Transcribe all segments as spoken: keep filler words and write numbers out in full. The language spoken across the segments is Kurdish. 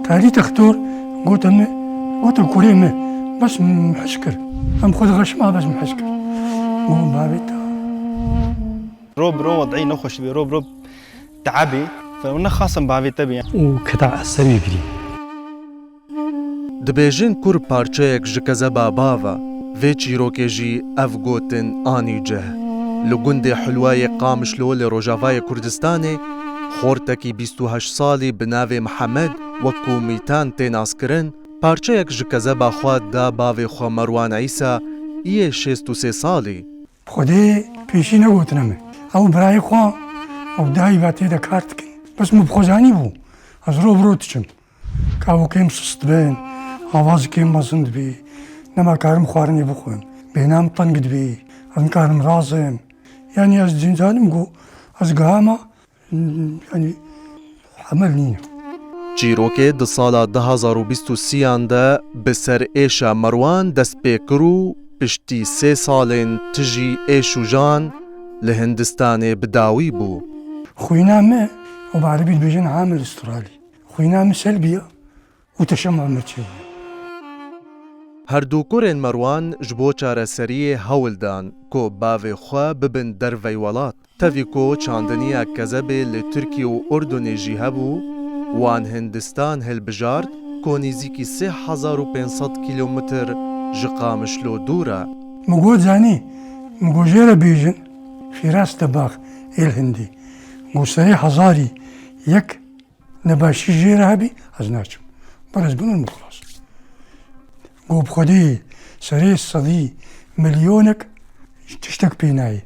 Herî textor gote min, gote kurê min, bes min hez kir. Em xwe dixeşima, bes min hez kir. Got bavê te. Ro bi ro wed'î nexweş bî, ro bi ro te'ebî. Fe nexasim bavê te bî. Û keta ez ser wî birî. Dibêjin kur parçeyek ji kezeba bav e, vê çîrokê jî ev gotin anî cih. Li gundê Hulwayê Qamişlo li Rojavayê Kurdistanê, xortekî bîst û heşt salî bi navê Mihemed, wek ku Mîtan tê naskirin, parçeyek ji kezeba xwe da bavê xwe Merwan Îsa, yê şêst û sê salî. Bi Xwedê pêşî negotine min. Ew birayê xwe, ew dayî ve tê de kar dikin. Bes min bi xwe zanîbû, ez ro bi ro diçim. Kavokêm sist dibin, avazikêm mezin dibî. Nema karim xwarinê bixwim. Bêhna min teng dibî. Ez nikarim razim. Yanî ez zanim ku ez gihama, yanî hemel nîne. Çîrokê di sala du hazar û bîst û sêyan de bi ser êşa Merwan dest pê kir û piştî sê salên tijî êş û jan li Hindistanê bi dawî bû. Xwîna me, û bi erebî dibêjin hamil îstiralî. Xwîna min selbî ya û teşema min çêbû. Her du kurên Merwan ji bo çareseriyê hewl dan ku bavê xwe bibin dervey welat. Tevî ku çandiniya kezebê li Tirkiye û Urdunê jî hebû, wan Hindistan hilbijart ku nêzîkî sê hezar û pênc sed kîlometr ji Qamişlo dûr e. Min got, zanî, min got, jê re bêjin, Fîras Debax êl Hindî. Got, serê hezarî yek nebaşî jê re hebî, ez naçim. Bar ez bimrim û xilas. Got, bi Xwedê serê sedî milyonek tiştek pê nayê.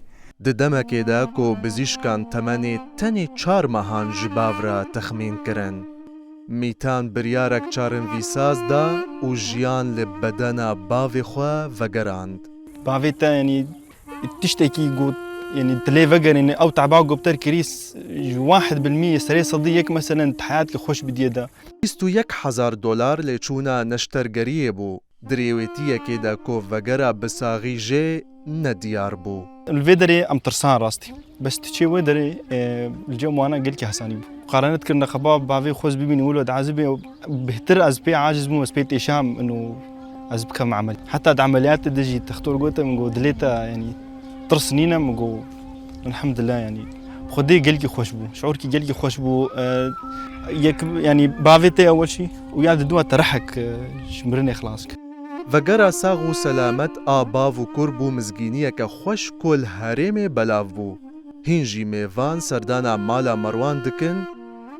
Di demekê de ku bizîşkan temenê tenê çar mehan ji bav re texmîn kirin, Mîtan biryarek çarinvîsaz da û jiyan li bedena bavê xwe vegerand. Bavê te, yanî, tiştekî got, yanî, dilê vegerîne, ew teba ku bi te kirî, s-, ji wahid bil mî, serê sedî yek, meselen, di heyatke xweş bidiyê de. Bîst û yek hezar dolar lê çûna neştergeriyê bû. Di rêwêtiyekê de ku vegera bi saxî jê nediyar bû. Li vê derê em tirsan rastî. Bes tu çê wê derê, e, li cem wana gelkî hesanî bû. Qaranet kirine xeba bavê xwe ez bibînim wilo diezibê, bêhtir ez pê aciz bûm, ez pê têşam ino ez bikem emelî. Heta di emeliyatê de jî textor gote min got, dilê te, yanî, tirs nîne, min got, elhamdulillah, yanî. Xwedê gelkî xweş bû, şiûrkî gelkî xweş bû. E, yek, yanî, bavê te ya weşî û ya di dua te rehek, e, ji mirinê xilas kir. Vegera sax û selamet a bav û kur bû mizgîniyeke xweş ku li herêmê belav bû. Hîn jî mêvan serdana mala Merwan dikin,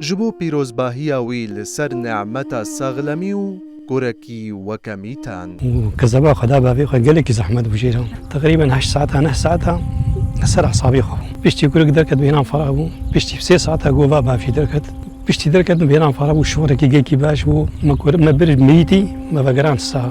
ji bo pîrozbahiya wî li ser nemeta saxlemî û kurekî weke Mîtan. Û kezeba xwe da bavê xwe, gelekî zehmet bû jê re. Teqrîben heşt saeta, neh saeta li ser esabê xwe bû. Piştî kurik derket bêhnan ferah bû. Piştî sê saeta gova bavê derket. Piştî derket bêhnan ferah bû, şiûrekî gelkî baş bû. Me kur-, me bir meyîtî, me vegerand sax.